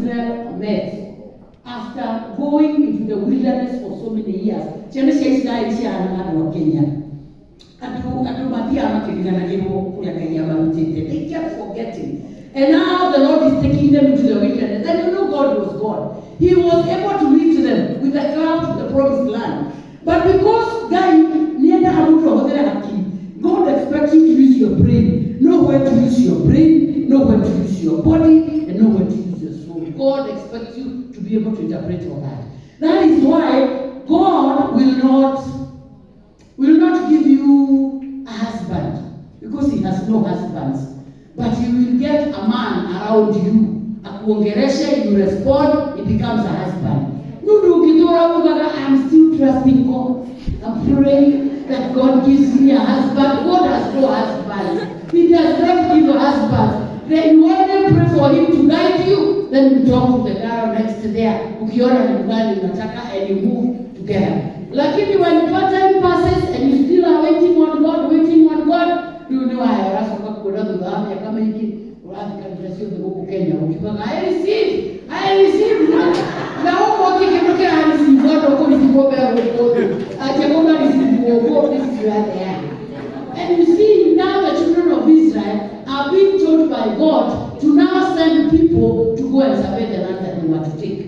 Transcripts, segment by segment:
Israel met after going into the wilderness for so many years. Ciana cia Israeli ciahanaga andũ a Kenya. Andũ mathiaga makĩriganagĩrwo kũrĩa Ngai amarutĩte. They kept forgetting. And now the Lord is taking them into the wilderness. And you know God was God. He was able to lead them with the cloud to the promised land. But because Ngai nĩendaga mũndũ ahũthĩre hakiri, God expects you to use your brain. Know when to use your brain, know when to use your body, and know when to use your soul. God expects you to be able to interpret all that. That is why God will not give you a husband because he has no husbands. But he will get a man around you. Akuongereshe, you respond, he becomes a husband. Nundu ũngĩtũra ugaga, "I'm still trusting God. I'm praying that God gives me a husband." God has no husband. He does not give a husband. Then you only pray for him to guide you. Then you talk to the girl next there. Ukiona ni mgani unataka and you move together. Lakini when part time passes and you still are waiting on God, waiting on God, rĩu nĩ waya ũracoka kuona thutha wa mĩaka mĩingĩ ũrathiĩ kanitha ciothe gũkũ Kenya ũkiugaga, "I receive, I receive," na gũkũ gũtirĩ kĩndũ kĩra receive andũ kũricibwo me gũkũ thĩ atĩ kũma receive gũkũ. This is where they are. And you see, now the children of Israel are being told by God to now send people to go and survey the land that they were to take.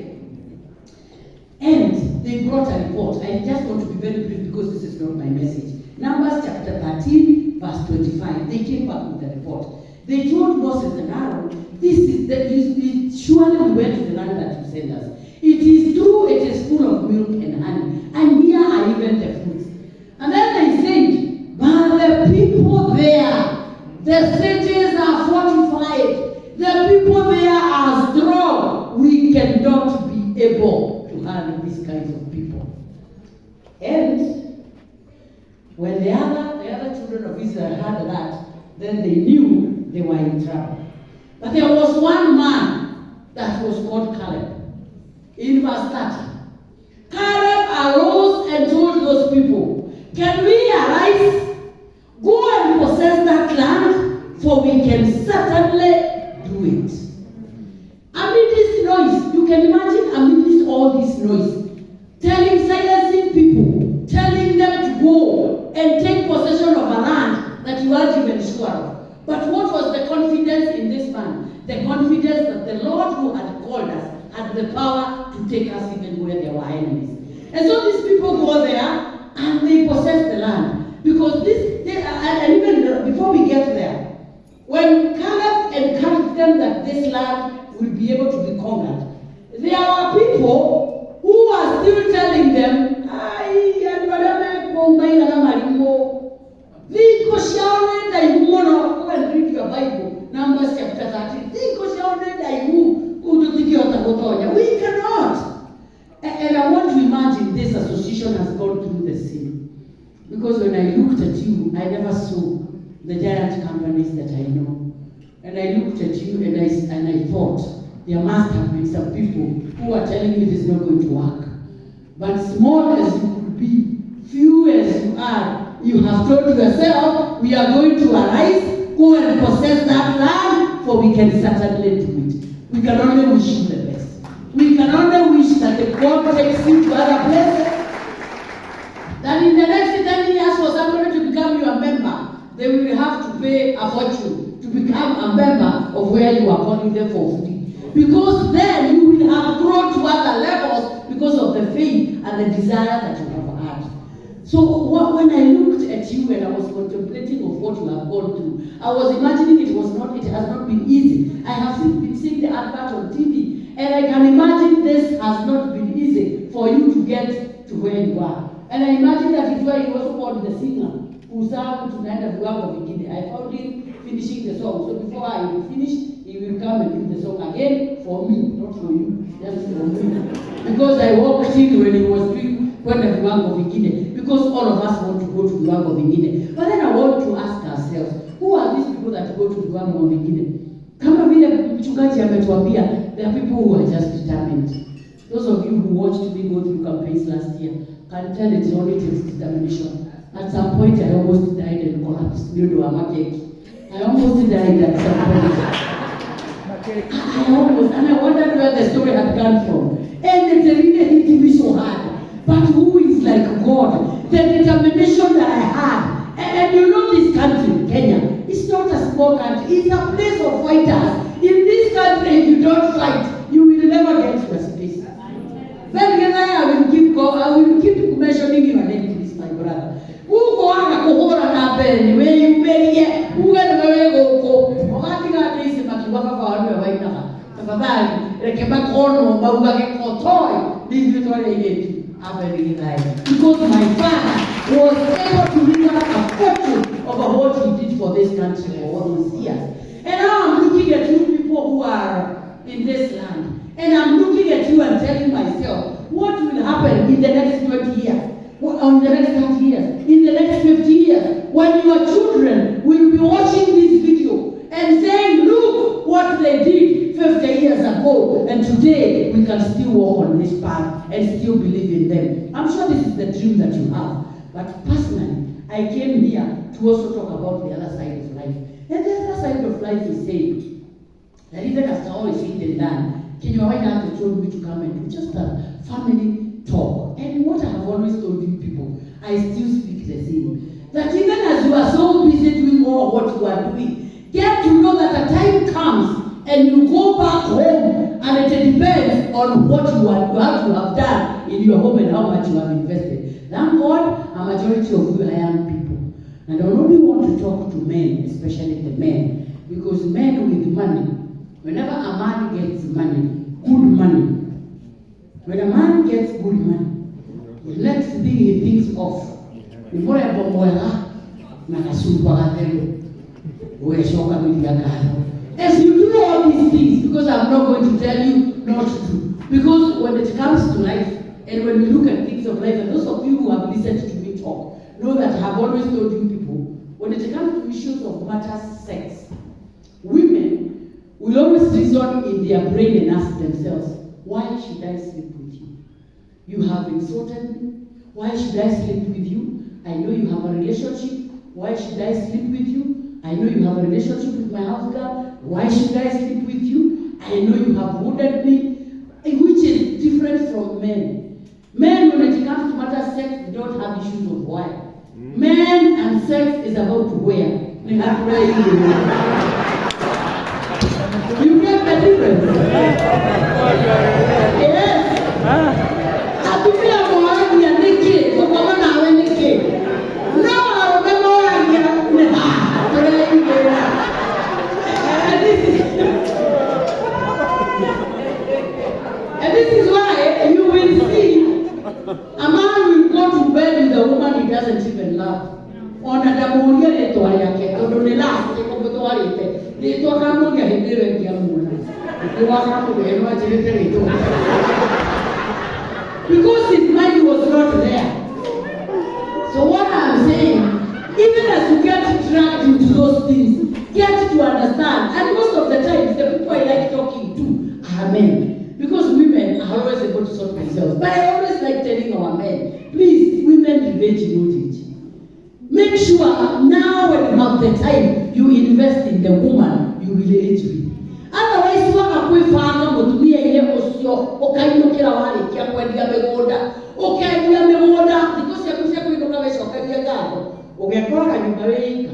And they brought a report. I just want to be very brief because this is not my message. Numbers chapter 13, verse 25. They came back with the report. They told Moses and Aaron, "This is the, you, surely we went to the land that you sent us. It is true, it is full of milk and honey. And here are even the fruits." And then they said, "But the people there, the cities are fortified. The people there are strong. We cannot be able to handle these kinds of people." And when the other children of Israel heard that, then they knew they were in trouble. But there was one man that was called Caleb. In verse 30, Caleb arose and told those people, "Can we arise, go and possess that land, for we can certainly do it." Amid this noise, you can imagine, amidst all this noise, telling, silencing people, telling them to go and take possession of a land that you aren't even sure of. But what was the confidence in this man? The confidence that the Lord who had called us had the power to take us even where there were enemies. And so these people go there and they possess the land. Because this, they, and even before we get there, when Caleb encouraged them that this land will be able to be conquered, there were people who are still telling them, "Ai, andũ arĩa mekũu maigana marimũ, thingo ciao nĩ ndaihu mũno." Go and read your Bible, Numbers chapter 13. Thingo ciao nĩ ndaihu, kũu tũtingĩhota gũtonya. We cannot. And I want to imagine this association has gone through the same. Because when I looked at you, I never saw the giant companies that I know. And I looked at you and I thought, there must have been some people who are telling you this is not going to work. But small as you could be, few as you are, you have told yourself, "We are going to arise, go and possess that land, for we can certainly do it." We can only wish you the best. We can only wish that the God takes you to other places. That in the next 10 years, for somebody to become your member, they will have to pay a fortune to become a member of where you are calling them for free. Because then you will have grown to other levels because of the faith and the desire that you have had. So when I looked at you and I was contemplating of what you have gone through, I was imagining it was not, it has not been easy. I have been seeing the advert on TV, and I can imagine this has not been easy for you to get to where you are. And I imagine that is why you also called the singer who sang "Tunaenda Viwango Vingine." I found him finishing the song. So before I will finish, he will come and do the song again for me, not for you, just for me. Because I walked in when he was doing "Kwenda Viwango Vingine," because all of us want to go to viwango vingine. But then I want to ask ourselves, who are these people that go to viwango vingine? Kama vile mchungaji ametuambia, there are people who are just determined. Those of you who watched me go through campaigns last year can tell it only takes determination. At some point, I almost died and collapsed due to a market. I almost died at some point. I almost, and I wondered where the began from. And it really hit me so hard. But who is like God? The determination that I had. And you know this country, Kenya, it's not a small country. It's a place of fighters. In this country, if you don't fight, you will never get your space. Then again, I will keep mentioning your name, please, my brother. Ukoaga kuhũra na mbere nĩ wĩyumĩrie uge nĩwe wĩ gũkũ ũgatiga andũ ici makiuga baba wao nĩwe wainaga. Tafadhali reke makonwo maugage kotoi nĩ ithuĩ twarĩ airĩtu a Ben Githae, because my father was able to bring up a fortune over what he did for this country for all those years. And now I'm looking at you people who are in this land, and I'm looking at you and telling myself, what will happen in the next 20 years, or in the next 30 years, in the next 50 years, when your children will be watching this video and saying, "Look what they did 50 years ago, and today we can still walk on this path and still believe in them." I'm sure this is the dream that you have. But personally, I came here to also talk about the other side of life. And the other side of life is saying that even after all is said and done, Kinyua Wairatu told me to come and do just a family talk. And what I have always told you people, I still speak the same. That even as you are so busy doing all what you are doing, get to know that a time comes and you go back home, and it depends on what you are what you have done in your home and how much you have invested. Thank God, a majority of you are young people. And I only want to talk to men, especially the men, because men with money, whenever a man gets money, good money, when a man gets good money, the next thing he thinks of nĩ mũrembo mwega na gacumba gatheru ũgecokagĩria ngatho. As you do all these things, because I'm not going to tell you not to, because when it comes to life and when we look at things of life, and those of you who have listened to me talk know that I have always told you people, when it comes to issues of matters sex, women will always reason in their brain and ask themselves, "Why should I sleep with you? You have insulted me. Why should I sleep with you? I know you have a relationship. Why should I sleep with you? I know you have a relationship with my house girl. Why should I sleep with you? I know you have wounded me," which is different from men. Men, when it comes to matter sex, they don't have issues of why. Men and sex is about where. You get the difference? Yes. Atumia moragia nĩkĩ gũkoma nawe nĩkĩ, no arũme moragia nĩ ha tũreigĩra. And this is why you will see a man will go to bed with a woman he doesn't even love. Ona ndamũria rĩtwa rĩake tondũ nĩ last ũmũtwarĩte rĩtwa kamũria hĩndĩ ĩyo ĩngĩ amuona nĩ wakamũria ĩno anjĩrĩte rĩtwa, because his mind was not there. So what I'm saying, even as you get dragged into those things, get to understand. And most of the times, the people I like talking to are men. Because women are always able to sort themselves. But I always like telling our men, please, women revenge knowledge. Make sure now when you have the time, you invest in the woman you will age with. Otherwise, waga kwĩbanga mũtumia-inĩ ũcio ũkainũkĩra warĩkia kwendia mĩgũnda, ũkendia mĩgũnda thikũ ciaku cia kũinũka wecokeria ngatho ũgekoraga nyũmba wĩ ika,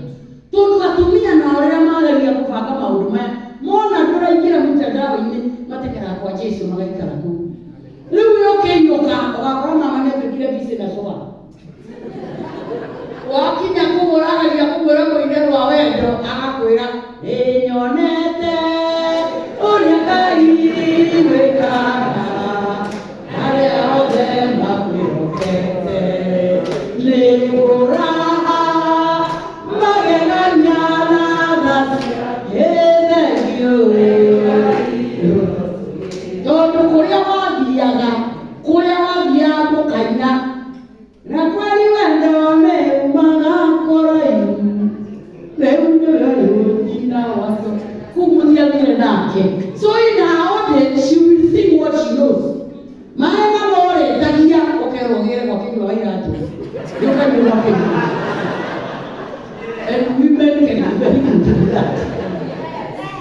tondũ atumia nao rĩrĩa maragia kũbanga maũndũ maya mona ndũraingĩra mtandao-inĩ matekeraga kwa Jesu magaikara kũu. Rĩu we ũkĩinũka ũgakora mama nĩ atuĩkire busy na coa wakinya kũu ũragaria kũmwĩra mũine rwa wendo agakwĩra ĩnyonete ũrĩa Ngai wĩkaga arĩa othe makwĩhokete nĩ kũraha magegania na tha ĩthengio tondũ kũrĩa wathiaga mũkaina na kwari wendo nĩ umaga kũraihu rĩu nĩwe rũthina waco kũu mũthiathire nake. So in her audience, she will sing what she knows. Maĩ mamorĩtagia ũkerwo ũgĩre gwa Kĩnyua wa Iratũ nĩũkanyua gwa Kĩnyua. And women can be very good with that,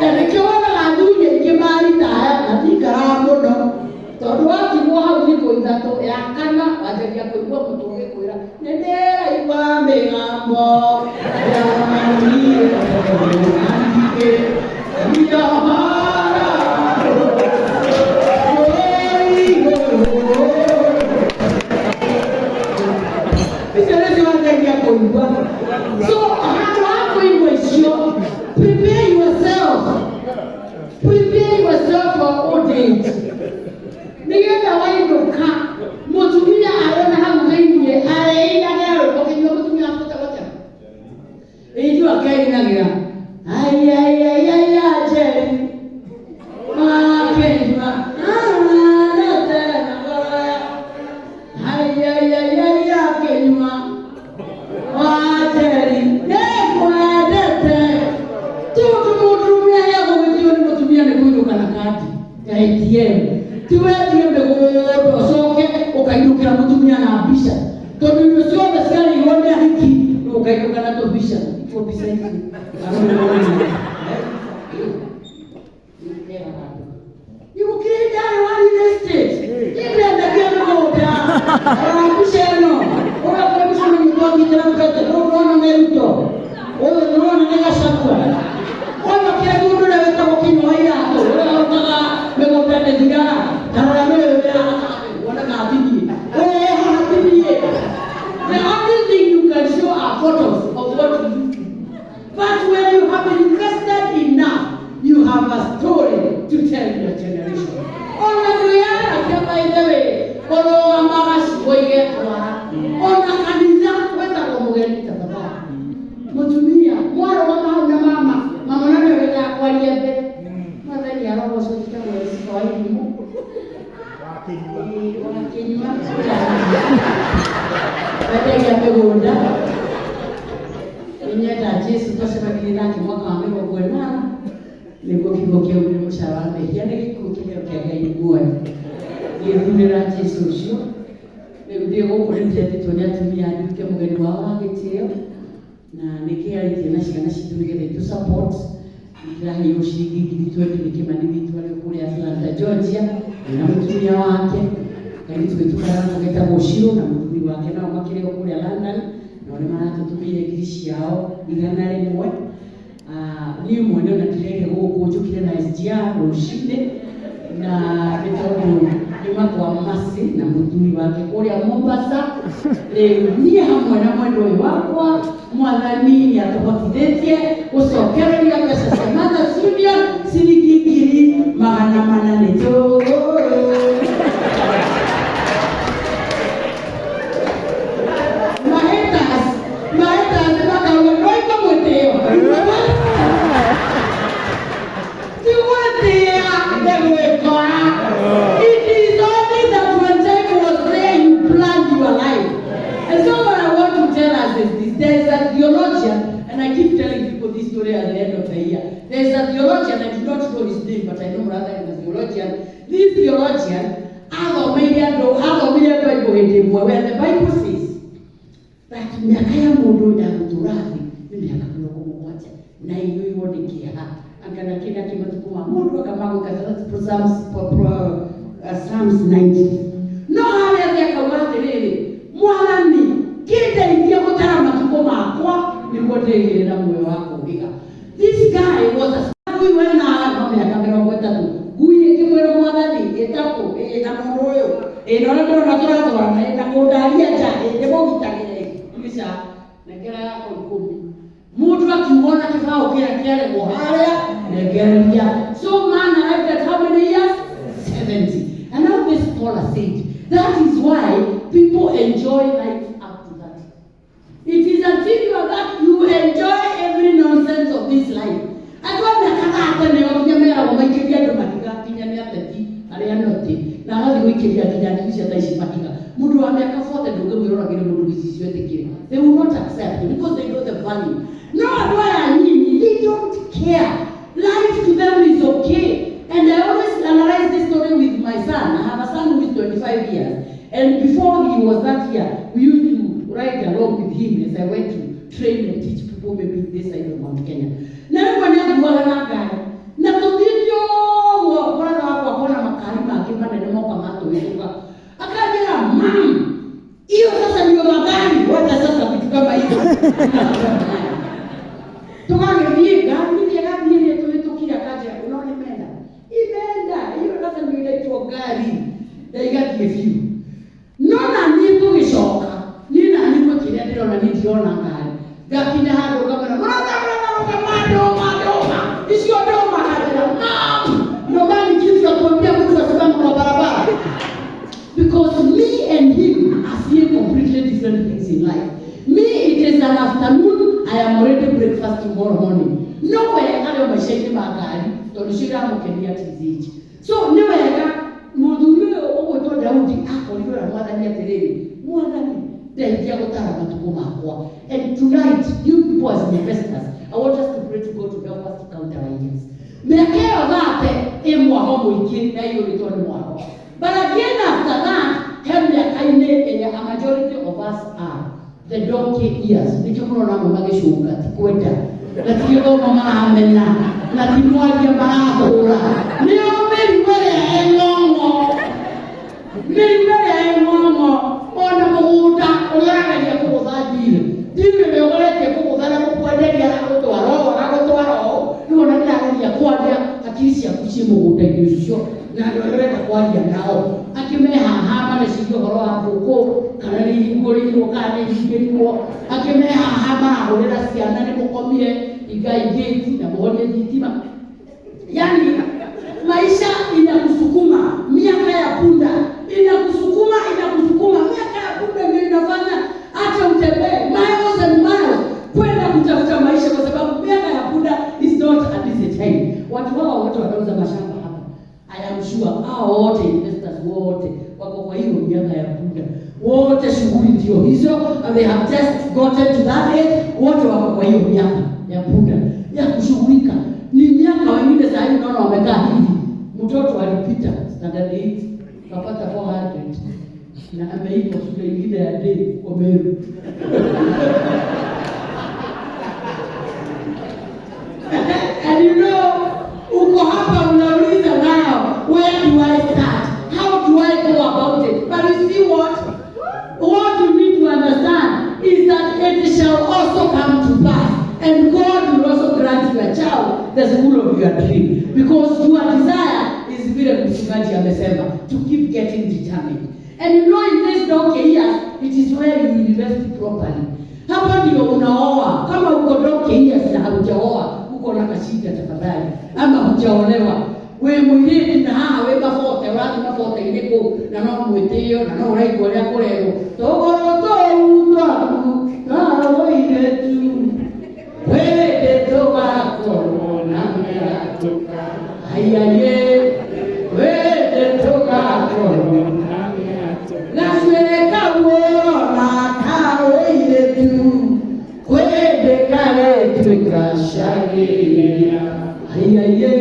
na nĩkĩo wonaga athuri aingĩ maritaya matikaraga mũno. Ya kana wanjagia kũigua mũtwe ũgĩkwĩra nĩ ndĩraigua mĩgambo ya icio nĩcio wanjagia kũigua. So handũ ha kũigua icio, prepare yourself, prepare yourself for old age, nĩgetha wainũka mũtumia arona hau thĩiniĩ arĩinagĩra rwĩmbo. Kĩnyua mũtumia akũtagota ĩnju akeinagĩra aiaiaiaia njeri makĩnyua anete na ngoro ya aiaiaiaia kĩnyua wa njeri nĩngwendete. Tondũ mũndũrũme aheagwo gĩtĩo nĩ mũtumia nĩ kũinũka na kandi ya ATM, ti wendie mĩgũnda ũcoke ũkainũkĩra mũtumia na mbica, tondũ irio ciothe ciarĩirwo nĩ ahiki rĩu ũkainũka na tũmbica ituo mbica ici. Igũkĩrĩ ndarĩ wa real estate indendagia mĩgũnda ona mbica ĩno ũrĩa kũrĩ mũcemanio twanyitĩra mũtete ũrona nĩ Ruto, ũyũ nĩwona nĩ Gachagua, ũyũ akĩrĩ mũndũ ũrĩa wĩtagwo Kinyua wa Iratũ, ũrĩa ũkaga mĩgũnda ĩthiraga. Tarora nĩ ũyũ wĩra woneka atiniĩ ũyũ wĩ haha tiniĩ. The only thing you can show are photos of what you used to do, but when you have invested enough, you have a story to tell your generation. Ona ndwĩyaragia, by the way, ũrũgamaga ciugo igetwara ona kanitha wetagwo mũgeni tafadhali. Mũtumia mwarũgama hau na mama mama na nĩwe wendaga kwaria mbere, mwathani arogocwo njĩtagwo Elisiba wa Irimũ wakĩnyua wendagia mĩgũnda. Nĩnyenda Jesu twacemanirie nake mwaka wa 80 nĩguo kiugo kĩaumire, mũcara wa mehia nĩ gĩkuũ, kĩheo kĩa Ngai nĩ muoyo. Ngĩthurĩra Jesu ũcio. Rĩu ndĩ gũkũ nĩndĩretĩtwo nĩ atumia nduĩke mũgeni wao wa gĩtĩo, na nĩkĩarĩtie na ciana citũ nĩgetha itũ support. Nĩndĩraheirwo ciringi 20,000 nĩ Kĩmani witũ arĩ kũrĩa Atlanta, Georgia, na mũtumia wake. Kairĩtu gaitũ karĩa getagwo Shiro na mũthuri wake nao makĩrĩ o kũrĩa London, nao nĩ maratũtũmĩire ngiri ciao 100. Ah, niĩ mwene ona ndirere gũkũ njũkire na SGR rũcinĩ, na nĩ tondũ nyuma kwa Masi na mũthuri wake kũrĩa Mombasa. Rĩu niĩ hamwe na mwendwa ũyũ wakwa, mwathani nĩ atũhotithĩtie gũcokereria mbeca cia Mothers Union ciringi 400,000 nĩ tũ mahaters mahaters makauga ndwaigua mwĩtĩo ti gwĩtĩa nĩ gwĩkora. It is only that when time was there, you planned your life. And so what I want to tell us is this: there is a theologian, and I keep telling people this story at the end of the year. There is a theologian, I do not know his name, but I know rather is a theologian. This theologian athomeire andũ, athomire Bible hĩndĩ ĩmwe where the Bible says that mĩaka ya mũndũ ya gũtũra thĩ nĩ mĩaka 70 na iyũirwo nĩ kĩeha angana kĩna kĩ matukũ ma mũndũ akamagũka. Psalms 90. No harĩa thĩ akauga atĩrĩrĩ, mwathani kĩndeithie gũtara matukũ makwa nĩguo ndĩgĩre na muoyo wa kũũhĩga. This guy was a ngui wena no mĩaka 30. Ngui ĩkĩmwĩra, mwathani ĩtatũ ĩ na mũndũ ũyũ ĩ na ũrĩa ndĩrona tũratwarana ĩ na kũndaria nja ĩ ndĩmũgitagĩre ica nengera yakwa 10. Mũndũ akiuga na kĩbaũ kĩrĩa kĩarĩgwo harĩa nengereria. So man arrived at how many years? 70. And now this scholar said that is why people enjoy life up to that. It is until you are that you enjoy every nonsense of this life. Andũ a mĩaka thate nĩo nginya meragwo maikĩrie andũ mahiga, nginya nĩ ateti arĩa noti na agathiĩ gũikĩria nginya ndigi cia thaa ici mahiga. Mũndũ wa mĩaka 40 ndũngĩmwĩroragĩre mũndũ gĩcicio etĩkĩre. They will not accept because they know the value. No andũ aya anyinyi, they don't care. Life to them is okay. And I always analyze this story with my son. I have a son who is 25 years, and before he was that year, we used to ride along with him as I went to train and teach people maybe this side of Mount Kenya. Na rĩmwe nĩ athuaga na ngari na tũthiĩte ũguo, brother wakwa akona makari mangĩ manene moka matũhĩtũka, akanjĩra ma Ngari ndaigathiĩ biũ. No na niĩ tũgĩcoka, niĩ na niĩ gwĩ kĩrĩa ndĩrona, niĩ ndirona ngari. Ngakinya handũ ngamwĩra, "Mũrata, mũrata, rũgama, ndũma, ndũma icio, ndũma." Kanjĩra, "Mum, ndũma ni kitu ya kuambia mtu asimame kwa barabara?" Because me and him are seeing completely different things in life. Me, it is an afternoon, I am already breakfast tomorrow morning. No wega arĩ o maica-inĩ ma ngari tondũ cio iramũkenia at his age. So nĩ wega mũthuri ũyũ ũgwĩtwo Daudi akorirwo na Mwathani atĩrĩrĩ, "Mwathani, ndeithia gũtara matukũ makwa." And tonight, you people as investors, I want us to pray to God to help us to count our years. Mĩaka ĩyo 30 ĩ mwaho mũingĩ na iyũrĩtwo nĩ mwaho. But again, after that, he mĩaka-inĩ ĩrĩa a majority of us are the donkey years. Nĩkĩo mũrona amwe magĩcũnga, ti kwenda na ti gĩthomo maramena na ti mwaria marahũra, nĩo mĩrimũ ĩrĩa ĩng'ong'o, mĩrimũ ĩrĩa ĩng'ong'o, ona mũgũnda ũrĩa ũrageria kũgũtha ndirĩ ndirĩ ĩrĩa ũgeretie kũgũtha na gũkwenderia, agũtwara ũũ, agagũtwara ũũ. Rĩu ona ndĩrageria kwaria, hakiri ciaku ciĩ mũgũnda-inĩ ũcio na andũ arĩa ũrenda kwaria nao angĩ me haha mareciria ũhoro wa ngũkũ kana nĩ ihingũrĩirwo kana nĩ ihingĩrirwo, angĩ me haha marahũrĩra ciana, nĩ mũkomire, ingai ngĩti na mũhorie thitima. Yani maisha inakusukuma, miaka ya punda inakusukuma, inakusukuma. Miaka ya punda ndio inafanya hata utembee miles and miles kwenda kutafuta maisha, kwa sababu miaka ya punda is not an easy time. Watu hawa wote wanauza mashamba hapa, I am sure hao wote investors wote wako kwa hiyo miaka ya punda wote, shughuli ndio hizo, and they have just gotten to that age. Wote wako kwa hiyo miaka ya punda ya kushughulika. Ni miaka wengine saa hii unaona wamekaa hivi, mtoto alipita standard 8 kapata 400 na ameitwa shule ingine ya day huko Meru. And you know, uko hapa unauliza, "Now, where do I start? How do I go about it?" But you see what you need to understand is that it shall also come to pass. And God will also grant your child the school of your dream. Because your desire is, vile mchungaji amesema, to keep getting determined. And you know, in this donkey years, it is where you invest properly. Hapa ndio unaoa. Kama uko donkey years na haujaoa, uko na kashida tafadhali. Ama hujaolewa. We mũirĩtu na haha wĩ mabote, ũrathiĩ mabote-inĩ kũu na no mwĩtĩo na no ũraigua ũrĩa kũrerwo tũgũrũ tũu twaku twa ũirĩtu wĩndĩ tũgakorwo na mĩatũka aiaye wĩndĩ tũgakorwo gacuĩrĩ kau ũrona ka ũirĩtu kwĩndĩ karĩtuĩka cagĩria aiaye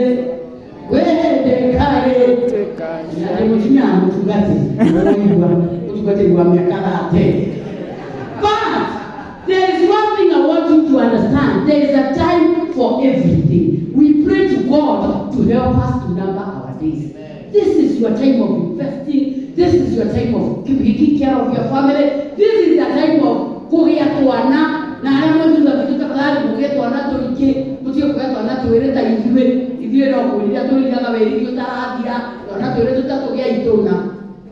wĩndĩ karĩtuĩka na ndĩ mũtumia wa mũtungatĩri, ũraigua mũtungatĩri wa mĩaka 30. But there is one thing I want you to understand. There is a time for everything. We pray to God to help us to number our days. This is your time of investing. This is your time of taking care of your family. This is the time of kũgĩa twana na arĩa mwĩ thutha witũ, tafadhali mũgĩe twana tũingĩ, mũtige kũgĩa twana twĩrĩ ta ithuĩ. Ithuĩ no kwĩrira twĩriraga wĩriri ũtarathira, twana twĩrĩ tũtatũ gĩa itũna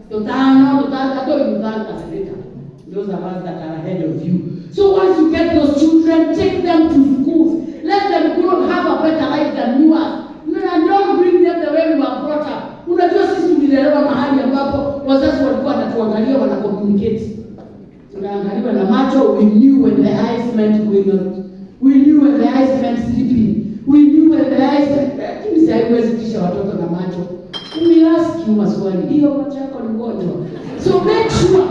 tũtano tũtandatũ. You thank us later, those of us that are ahead of you. So once you get those children, take them to schools. Let them grow, have a better life than you are. No, and don't bring them the way we were brought up. Unajua sisi tulilelewa mahali ambapo wazazi walikuwa wanatuangalia, wana communicate. Tunaangaliwa na macho. We knew when the eyes meant going out. We knew when the eyes meant sleeping. We knew when the eyes meant. Lakini sasa huwezi tisha watoto na macho. We ask you maswali. Hiyo macho yako ni mgonjwa. So make sure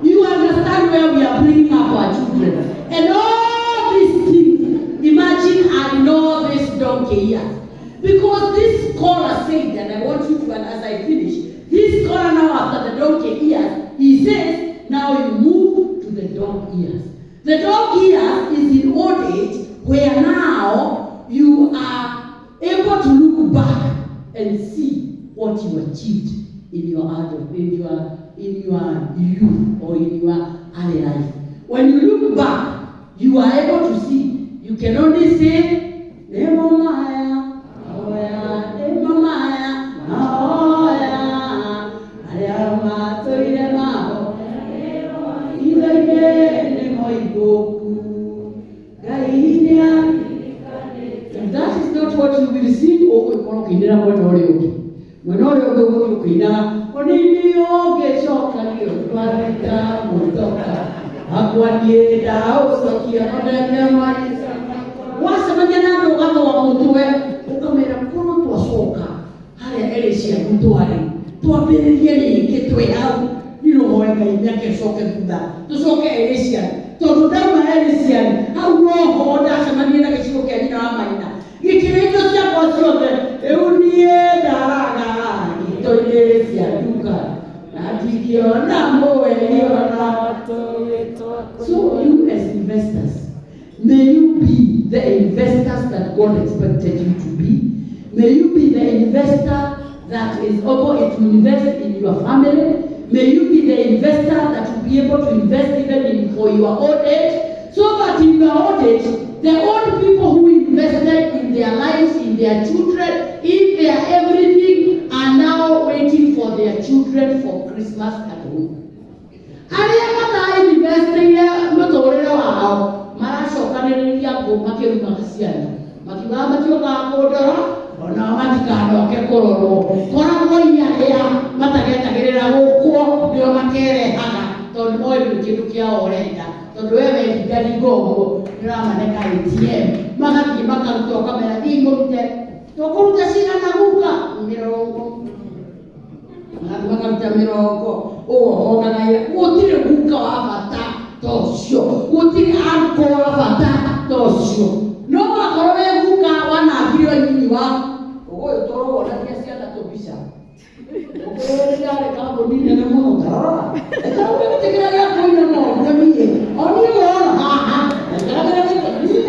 you understand where we are bringing up our children. And all these things, imagine I know this donkey here. Because this scholar said, and I want you to, and as I finish, this scholar now after the donkey years, he says, now you move to the dog years. The dog years is in old age where now you are able to look back and see what you achieved in your adult, in your youth or in your early life. When you look back, you are able to see. You can only say, "Nemo maya, oya, nemo maya, Mwena ũrĩa ũngĩ ũgũthiĩ ũkĩinaga onini ũngĩcoka nĩ ũtwarĩta mũtoka akwa niĩ ndaũcokia onene maica. Wacemania na andũ ũgathũa mũtwe ũkamera korwo twacoka harĩa erĩ cianyu twarĩ twambĩrĩrie rĩngĩ twĩ hau niĩ no hoe Ngai mĩaka ĩcoke thutha tũcoke erĩ cianyu tondũ ndauma erĩ cianyu hau noho ndacemania na gĩcigo kĩa nyina wa maina gĩkĩrĩ indo ciakwa ciothe rĩu niĩ ndaraga ito-inĩ cia nduka na ndingĩona mweri ona. So you as investors, may you be the investors that God expected you to be. May you be the investor that is able to invest in your family. May you be the investor that will be able to invest even in for your old age, so that in your old age, the old people who invested in their lives, in their children, in their everything, are now waiting for their children for Christmas at home. Arĩa matainvestĩire mũtũrĩre wao maracokanĩrĩria ngũ makĩrumaga ciana makiugaga matiokaga kũndora onao matikanoke kũrorwo koragwo arĩa matagetagĩrĩra gũkwo nĩo makerehaga tondũ moĩ ndũrĩ kĩndũ kĩao ũrenda tondũ we wehingaringa ũguo nĩũramaneka ATM magathiĩ makaruta ũkamera thiĩ mũrute tũkũruta cigana guka mĩrongo magathiĩ makaruta mĩrongo ũgohongaga gũtirĩ guka wa bata ta ũcio gũtirĩ anko wa bata ta ũcio no wakorwo wĩ guka wanangire nyinyi waku ũgũyũ tũrowonagia ciana tũmbica ũkĩrĩ yarĩ kambuni nene mũno tarora ĩkarauga gĩtĩ kĩrĩa gĩa kũina no ũguo niĩ o niĩ ũrona haha ĩkaragĩra gĩtĩ niĩ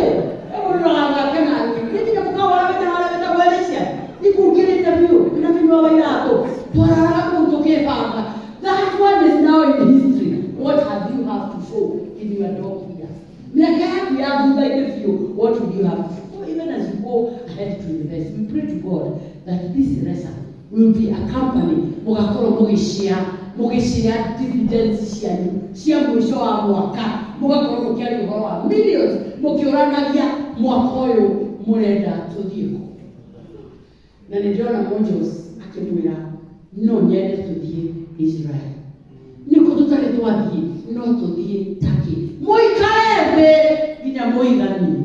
ĩmũrũraga na niĩ nginya mũkawa ũrĩa wĩtaga harĩa wĩtagwo Elysian ikungĩrĩte biũ na mĩnyua wa iratũ twararaga kũu tũkĩbanga. That one is now in history. What have you have to show in your dog years? Mĩaka yaku ya thutha-inĩ biũ, what will you have to show? So even as you go ahead to invest, we pray to God that this RESA will be a company mũgakorwo mũgĩshare mũgĩshare dividends cianyu cia mũico wa mwaka mũgakorwo mũkĩaria ũhoro wa millions mũkĩũranagia mwaka ũyũ mũrenda tũthiĩ kũ na nĩ ndĩrona Moses akĩmwĩra no nyende tũthiĩ Israel nĩkũ tũtarĩ twathiĩ no tũthiĩ Turkey mũikare thĩ nginya mũiganie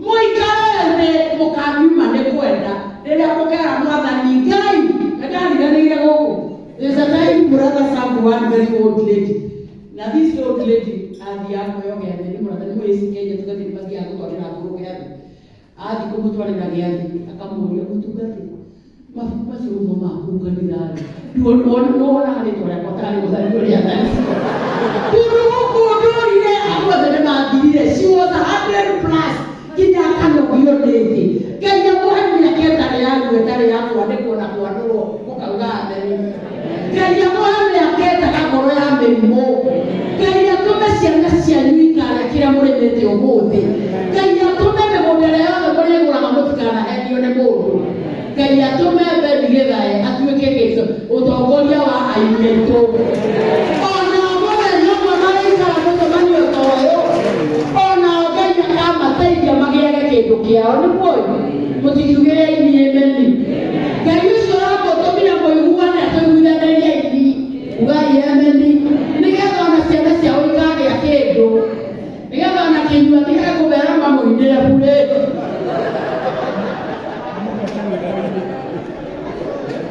mũikare thĩ mũkamiuma nĩ kwenda rĩrĩa mũkera mwathani Ngai na ndariganĩire gũkũ. There's a time brother served one very old lady na this old lady athiaga kũheo gĩathĩ nĩ mũratha nĩ mwĩci Kenya tũgathiĩ nĩ mathiaga gũtwarĩra ngũrũ gĩathĩ athiĩ kũmũtwarĩra gĩathĩ akamũria mũtungatĩri mabuku macio mũthomaga kũu kanitha-rĩ nĩwonaga rĩtwa rĩakwa tarĩ gũthario rĩathani tondũ gũkũ ndũrire andũ othe nĩ mathirire. She was 100+ nginya akanogio nĩ thĩ. Ngai amũhe mĩaka ĩtarĩ ya ruo ĩtarĩ ya kwandĩkwo na kwanũrwo mũkauga ameni. Ngai amũhe mĩaka ĩtaga ngoro ya mĩrimũ. Ngai atũme ciana cianyu ikarĩa kĩrĩa mũrĩmĩte ũmũthĩ. Ngai atũme mĩgũnda ĩrĩa yothe mũrĩgũraga mũtikanahenio nĩ mũndũ. Ngai atũme Bendi Gĩthae atuĩke gĩtũ ũtongoria wa aini aitũ ona mũthenya ũmwe marĩikara mũcemanio ta ũyũ onao Ngai akamateithia magĩage kĩndũ kĩao nĩguo mũtikiugĩre aini ameni. Ngai ũcio ũramũtũmire mũiguane atũiguithanĩrie aini ugai ameni nĩgetha ona ciana ciao ikagĩa kĩndũ nĩgetha ona kĩnyua atigage kũmera mamũinĩre bure.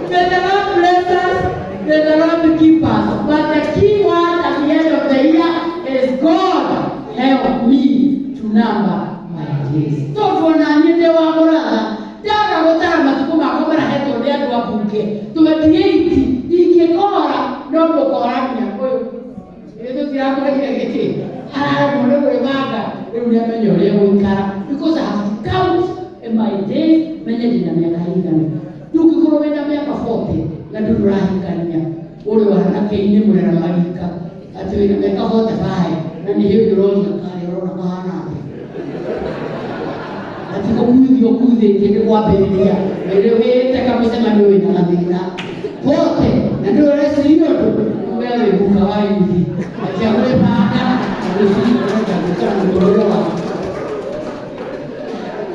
May the Lord bless us. May the Lord keep us. But the key word at the end of the year is God help me to number my days. Tondũ ona niĩ ndĩ wa mũratha ndaga gũtara matukũ makwa marahetwo nĩ andũ a mbunge 28 ingĩkora no mũkorania ũyũ ithuĩ tũtirakũrehire gĩtĩ araremwo nĩ gwĩbanga rĩu nĩ amenya ũrĩa gũikara because I have to count in my days menye ndĩna mĩaka ĩigana ndũngĩkorwo wĩna mĩaka 40 na ndũrĩ ũrahikania ũrĩ wanake-inĩ mũrera marika atĩ wĩna mĩaka 45 na nĩ hĩndĩ ũroria karĩa ũrona kahana atĩa ati gũkuithio ũkuithĩtie nĩ kwambĩrĩria ĩrĩ wĩte kamũcemanio wĩna gathĩna bote na ndũrĩ ũreciria ũndũ uge wĩ guka wa yuthi atia gwĩbanga na gwĩciria ũrenda gwĩkara mũtũrĩre waku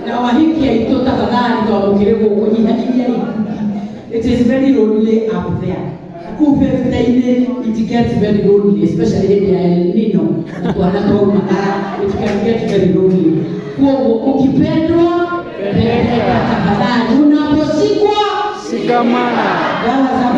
na wahiki aitũ tafadhali twamũkĩre gũkũ nyihanyihia ikundi. It is very lonely up there. Kũu 50-inĩ it gets very lonely, especially hĩndĩ ya El Nino na twana twaumagara, it can get very lonely. Kwoguo ukipendwa, pendeka tafadhali. Unaposhikwa, Shikamana. Dawa za